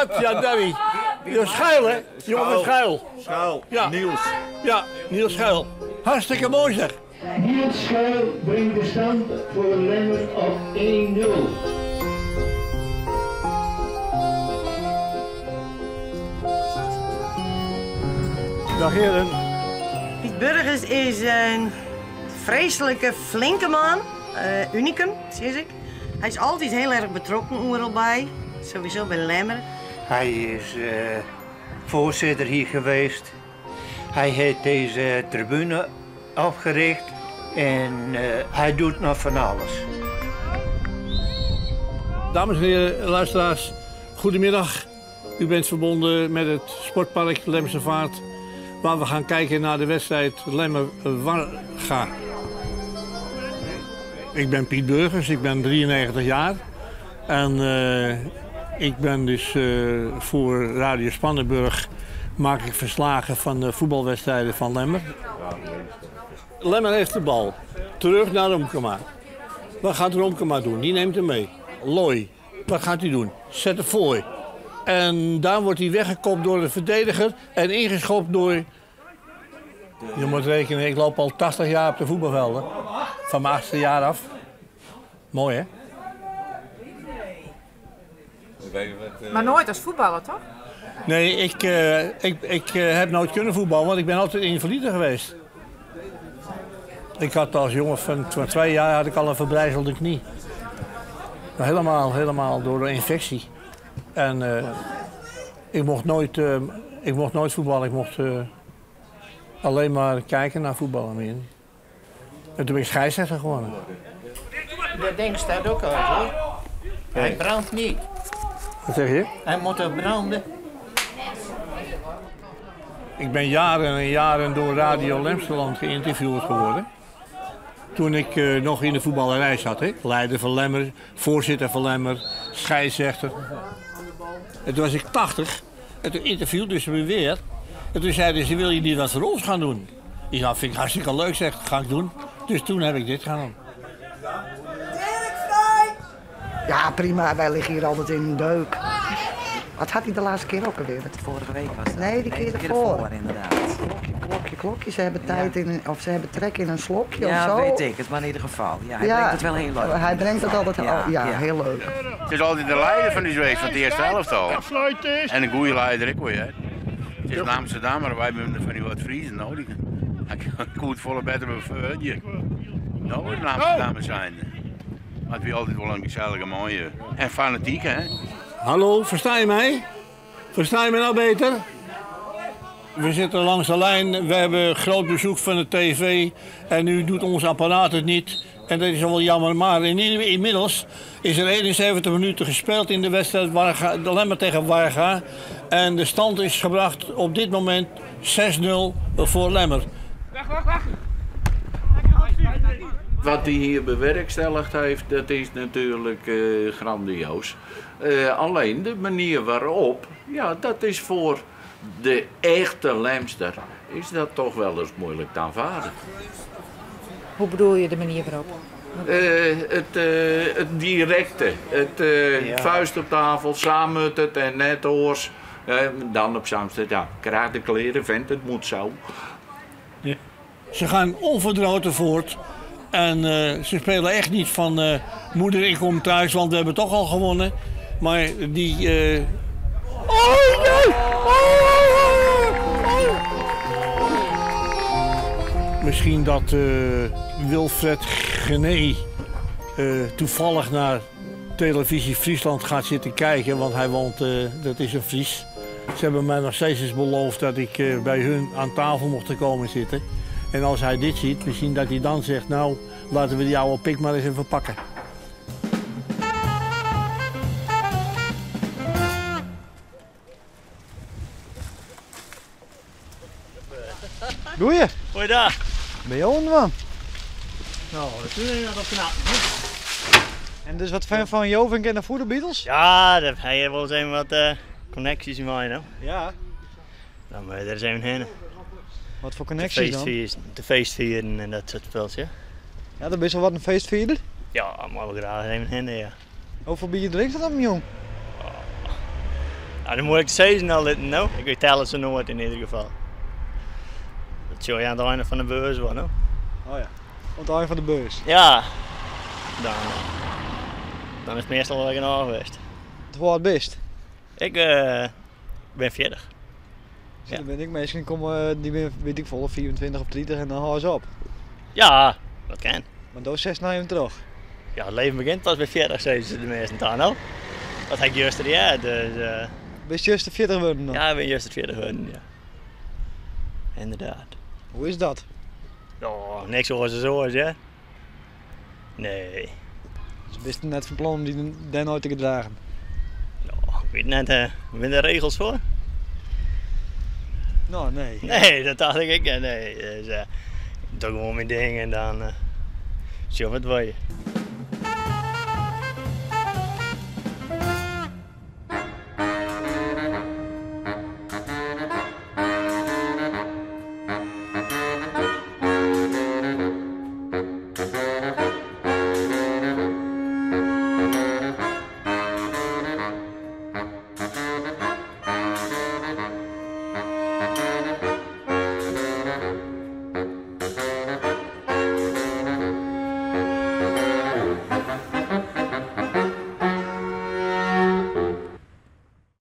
Wat? Ja, Danny. Ja, Schuil, hè? Jongen van Schuil. Schuil. Ja. Niels. Ja, Niels Schuil. Hartstikke mooi zeg. Niels Schuil brengt de stand voor Lemmer op 1-0. Dag heren. Piet Burgers is een vreselijke flinke man. Unicum, sis ik. Hij is altijd heel erg betrokken overal bij. Sowieso bij Lemmer. Hij is voorzitter hier geweest. Hij heeft deze tribune opgericht en hij doet nog van alles. Dames en heren, luisteraars, goedemiddag. U bent verbonden met het Sportpark Lemstervaart, waar we gaan kijken naar de wedstrijd Lemmer-Warga. Ik ben Piet Burgers, ik ben 93 jaar. En ik ben dus voor Radio Spannenburg maak ik verslagen van de voetbalwedstrijden van Lemmer. Lemmer heeft de bal. Terug naar Romkema. Wat gaat Romkema doen? Die neemt hem mee. Looi. Wat gaat hij doen? Zet hem voor. En daar wordt hij weggekopt door de verdediger en ingeschopt door... Je moet rekenen, ik loop al 80 jaar op de voetbalvelden. Van mijn 8e jaar af. Mooi, hè? Maar nooit als voetballer, toch? Nee, ik heb nooit kunnen voetballen, want ik ben altijd invalide geweest. Ik had als jongen van 2 jaar had ik al een verbrijzelde knie. Helemaal door de infectie. En ik mocht nooit voetballen, ik mocht alleen maar kijken naar voetballen. En toen ben ik scheidsrechter geworden. Dat ding staat ook uit, hoor. Hij brandt niet. Wat zeg je? Hij moet er branden. Ik ben jaren en jaren door Radio Lemsterland geïnterviewd geworden. Toen ik nog in de voetballerij zat, hè? Leider van Lemmer, voorzitter van Lemmer, scheidsrechter. En toen was ik 80 en toen interviewden ze me weer. En toen zeiden ze, wil je niet wat voor ons gaan doen? Ik zei, vind ik hartstikke leuk, zeg, ga ik doen. Dus toen heb ik dit gedaan. Ja, prima, wij liggen hier altijd in een deuk. Wat had hij de laatste keer ook alweer? Vorige week was dat. Nee, die Nee, keer de keer ervoor. ervoor, inderdaad. Klokje, klokje, klokje. Ze hebben tijd in een, of ze hebben trek in een slokje Ja, of zo. weet ik het, maar in ieder geval. Ja, hij Ja, brengt het wel heel leuk. Hij brengt het altijd Ja, ja, ja. heel leuk. Het is altijd de leider van die zweet van het eerste elftal. En een goede leider, ik hoor je. Het is een Amsterdammer, maar wij hebben van die wat Friesen nodig. Hij kan goed volle beter bevoordeelen. Nou, een Amsterdammer zijn. Maar het is altijd wel een gezellige mooie. En fanatiek, hè? Hallo, versta je mij? Versta je mij nou beter? We zitten langs de lijn, we hebben groot bezoek van de tv en nu doet ons apparaat het niet. En dat is wel jammer, maar inmiddels is er 71 minuten gespeeld in de wedstrijd Warga, de Lemmer tegen Warga. En de stand is gebracht op dit moment 6-0 voor Lemmer. Weg, weg, weg! Wat hij hier bewerkstelligd heeft, dat is natuurlijk grandioos. Alleen de manier waarop, ja, dat is voor de echte Lemster, is dat toch wel eens moeilijk te aanvaarden. Hoe bedoel je de manier waarop? Het directe, het vuist op tafel, samen het en net oors. Dan op Samsted, ja, krijg de kleren, vent, het moet zo. Ja. Ze gaan onverdroten voort. En ze spelen echt niet van moeder, ik kom thuis, want we hebben toch al gewonnen. Maar die Oh, nee! Oh, oh, oh, oh. Misschien dat Wilfred Genee toevallig naar televisie Friesland gaat zitten kijken, want hij woont, dat is een Fries. Ze hebben mij nog steeds eens beloofd dat ik bij hun aan tafel mocht komen zitten. En als hij dit ziet, misschien dat hij dan zegt, nou, laten we die oude pik maar eens even pakken. Goeie. Goeiedag. Ben je onderman? Nou, dat is inderdaad op knap. En dus wat fan van Jovink en de Voodoo Beatles? Ja, daar heb je wel eens even wat connecties in mij, nou. Ja. Dan moet je er eens even heen. Wat voor connecties dan? De feestvieren en dat soort speltje. Ja, dan ben je wel wat een feestvierder? Ja, maar we graag even heen, ja. Hoeveel bier drinkt dat dan, jong? Oh. Ja, dan moet ik sizzen al litten, no. Ik tel se noait yn ieder gefal. Dat sjoch je oan it ein fan de beurs wol, no. Oh ja, oan it ein fan de beurs. Ja, dan, dan is it meastal wol genôch west. Hoe âld bist? Ik uh, bin 40. Ja. Der binne ek minsken komme, dy binne, wit ik folle, 25 of 30 en dan hâlde se op. Ja, dat kin. Mar do setst noch even troch. Ja, it leven begjint pas by 40, sizze se de measten ta, no. Dat ha ik juster heard, dus... Uh... Bist juster 40 wurden dan? Ja, ik bin juster 40 wurden, ja. Inderdaad. Hoe is dat? Oh, niks oars as oars, hè? Nee. Dus bist net fan plan om dy dêrnei te gedragen? No, ik wit net, hè. Binne der regels foar? No, nee. Nee, dat tocht ik ek net, nee. Dus, uh, ik doch gewoan myn ding en dan uh, sjogge we it wol.